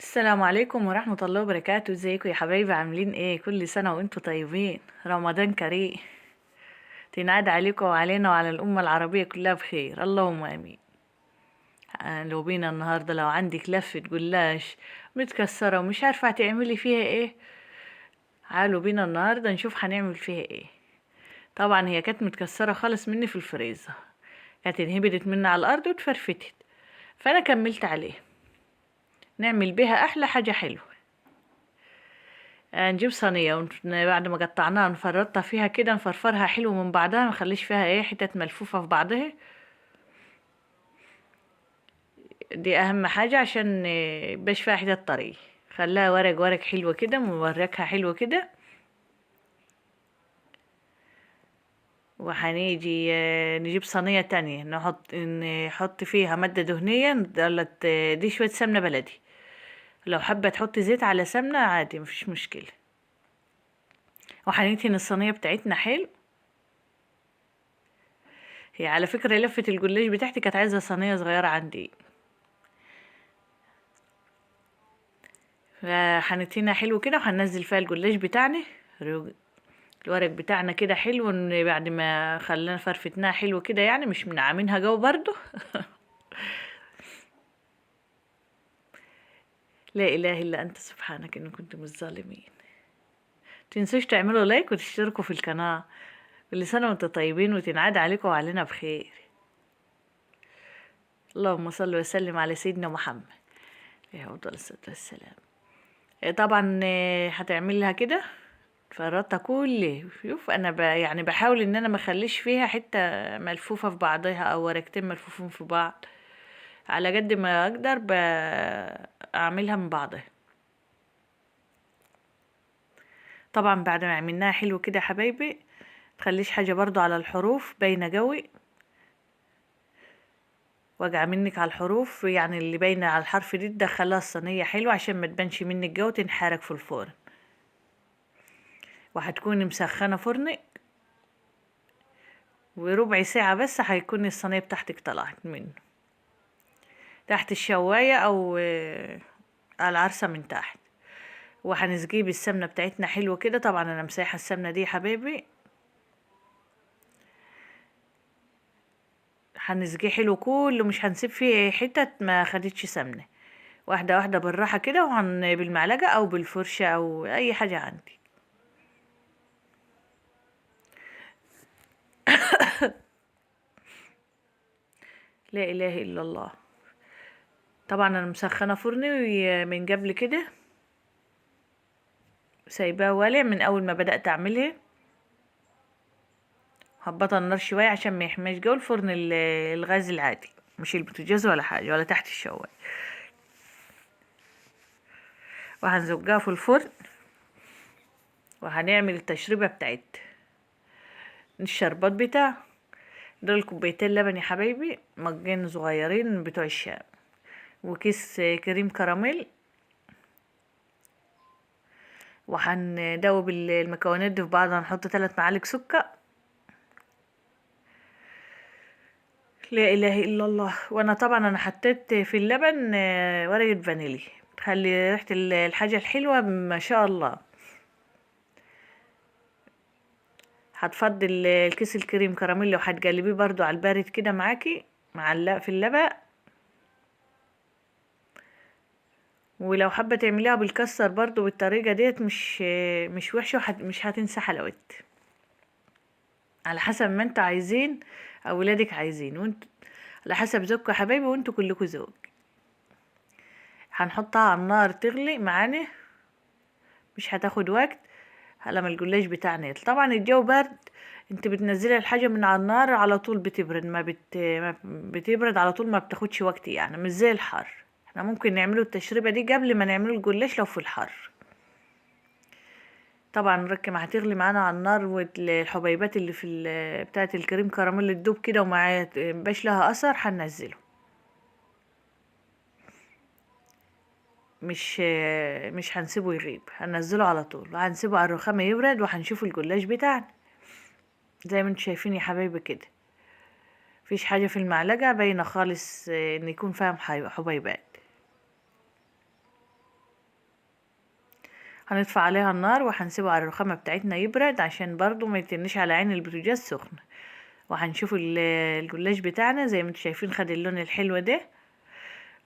السلام عليكم ورحمة الله وبركاته. ازيكم يا حبايبي؟ عاملين ايه؟ كل سنة وانتم طيبين، رمضان كريم، تنعاد عليكم وعلينا وعلى الأمة العربية كلها بخير، اللهم امين. لو بينا النهاردة لو عندك لفة جلاش متكسرة ومش عارفة هتعملي فيها ايه، تعالوا بينا النهاردة نشوف هنعمل فيها ايه. طبعا هي كانت متكسرة خالص مني في الفريزر، كانت انهبدت مني على الأرض واتفرفتت، فأنا كملت عليها. نعمل بيها أحلى حاجة حلوة. نجيب صينية بعد ما قطعناها نفرطها فيها كده، نفرفرها حلو من بعضها، ما نخليش فيها ايه حتت ملفوفة في بعضها، دي اهم حاجة عشان يبقاش فيها حتت طرية. خليها ورق ورق حلو كده، موركها حلو كده. وهنيجي نجيب صينية تانية نحط فيها مادة دهنية، دي شوية سمنة بلدي، لو حابة تحطي زيت على سمنة عادي مفيش مشكلة. وهندهن الصينية بتاعتنا حلو. هي على فكرة لفة الجلاش بتاعتي كانت عايزة صينية صغيرة عندي، فهندهنها حلو كده وهننزل فيها الجلاش بتاعنا، الورق بتاعنا كده حلو، ان بعد ما خلينا فرفتناها حلو كده، يعني مش منعمينها جو برضو. لا اله الا انت سبحانك ان كنت من الظالمين. تنسوش تعملوا لايك وتشتركوا في القناة. كل سنة وانتم طيبين وتنعاد عليكم وعلينا بخير. اللهم صل وسلم على سيدنا محمد عليه افضل الصلاة والسلام. طبعا هتعمل لها كده فرطها كل، شوف انا يعني بحاول ان انا ما اخليش فيها حتة ملفوفة في بعضها او ورقتين ملفوفين في بعض، على قد ما اقدر بعملها من بعضها. طبعا بعد ما عملناها حلو كده يا حبايبي، متخليش حاجة برضو على الحروف باينة قوي، وجع منك على الحروف، يعني اللي باينة على الحرف دي تدخلها الصينية حلو عشان ما تبانش منك قوي وتنحرق في الفرن. وهتكوني مسخنة فرنك وربع ساعة بس هيكون الصينية بتاعتك طلعت منه تحت الشواية او على العرسة من تحت. وهنسقيه بالسمنة بتاعتنا حلوة كده. طبعا انا مسايحة السمنة دي يا حبايبي، هنسقيه حلو كله، مش هنسيب فيه حتت ما خدتش سمنة، واحدة واحدة بالراحة كده، بالمعلقة او بالفرشة او اي حاجة عندي. لا اله الا الله. طبعا انا مسخنة فرني من قبل كده، سايباه والع من اول ما بدأت اعملها، هبطها النار شوية عشان ما يحماش جو الفرن الغاز العادي، مش البوتاجاز ولا حاجة ولا تحت الشواية. وهنزجها في الفرن وهنعمل التشريبة بتاعت الشربات بتاع دول. كوبايتين لبن يا حبايبي، مجين صغيرين بتوع الشام، وكيس كريم كراميل. وهندوب المكونات دي في بعض، هنحط 3 معالق سكر. لا اله الا الله. وانا طبعا حطيت في اللبن ورقة فانيليا، تخلي ريحة الحاجة الحلوة ما شاء الله. هتفضي الكيس الكريم كراميل وهتقلبيه برضو على البارد كده معاكي معلقة في اللبن. ولو حابة تعمليها بالكسر برضو بالطريقة ديت مش وحشة، مش هتنسى حلاوتها، على حسب ما انتوا عايزين او ولادك عايزين، وانت على حسب ذوقكم يا حبايبي، وانتوا كلكم ذوق. هنحطها على النار تغلي معانا، مش هتاخد وقت على ما الجلاش بتاعنا يطلع. طبعا الجو برد، انت بتنزلي الحاجة من على النار على طول بتبرد، ما بتبرد على طول، ما بتاخدش وقت يعني، مش زي الحر. احنا ممكن نعمله التشريبة دي قبل ما نعمله الجلاش لو في الحر. طبعا الركمة هتغلي معانا على النار، والحبيبات اللي في بتاعة الكريم كراميل تدوب كده وما يبقاش لها اثر، هننزله، مش هنسيبه يغيب، هننزله على طول، وهنسيبه على الرخامة يبرد، وهنشوف الجلاش بتاعنا زي ما انتم شايفين يا حبايبي كده. مفيش حاجة في المعلقة باينة خالص ان يكون فيها حبيبات. هنطفي عليها النار وهنسيبه على الرخامة بتاعتنا يبرد، عشان برضو ما يتنش على عين البوتاجاز سخن. وهنشوف الجلاش بتاعنا زي ما انتم شايفين خد اللون الحلو ده.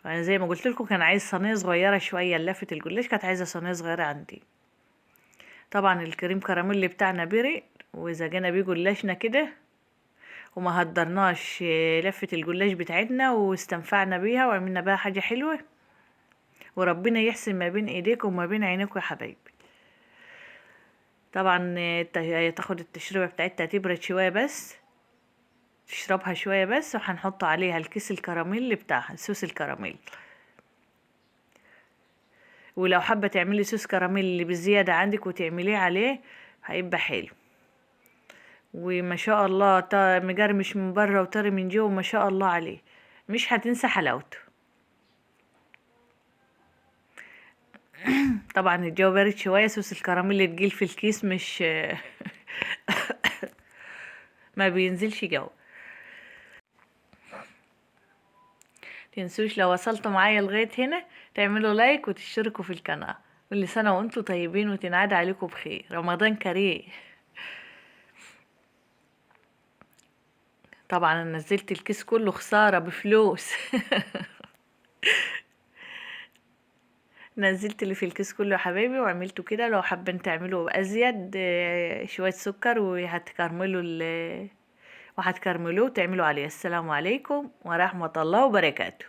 انا زي ما قلت لكم كان عايز صينية صغيرة شوية، لفه الجلاش كانت عايزه صينية صغيرة عندي. طبعا الكريم كراميل بتاعنا برق، واذا جينا بيه جلاشنا كده وما هدرناش لفه الجلاش بتاعتنا، واستنفعنا بيها وعملنا بيها حاجة حلوة. وربنا يحسن ما بين ايديكم وما بين عينيكم يا حبايبي. طبعا تاخد التشريبه بتاعتها تبرد شوية بس، تشربها شوية بس، وهنحط عليها الكيس الكراميل بتاعها، صوص الكراميل. ولو حابة تعملي صوص كراميل بالزيادة عندك وتعمليه عليه هيبقى حلو. وما شاء الله مجرمش من بره وطري من جوه، ما شاء الله عليه، مش هتنسى حلاوته. طبعا الجو بارد شوية، صوص الكراميل اللي تجيل في الكيس مش ما بينزلش جو. تنسوش لو وصلتوا معايا لغاية هنا تعملوا لايك وتشتركوا في القناة. كل سنة وانتوا طيبين وتنعاد عليكم بخير، رمضان كريم. طبعا انا نزلت الكيس كله خسارة بفلوس نزلت اللي في الكيس كله يا حبايبي وعملته كده. لو حابين تعملوا ازيد شوية سكر وهتكرملوا وهتكرملوه وتعملوا عليه. السلام عليكم ورحمة الله وبركاته.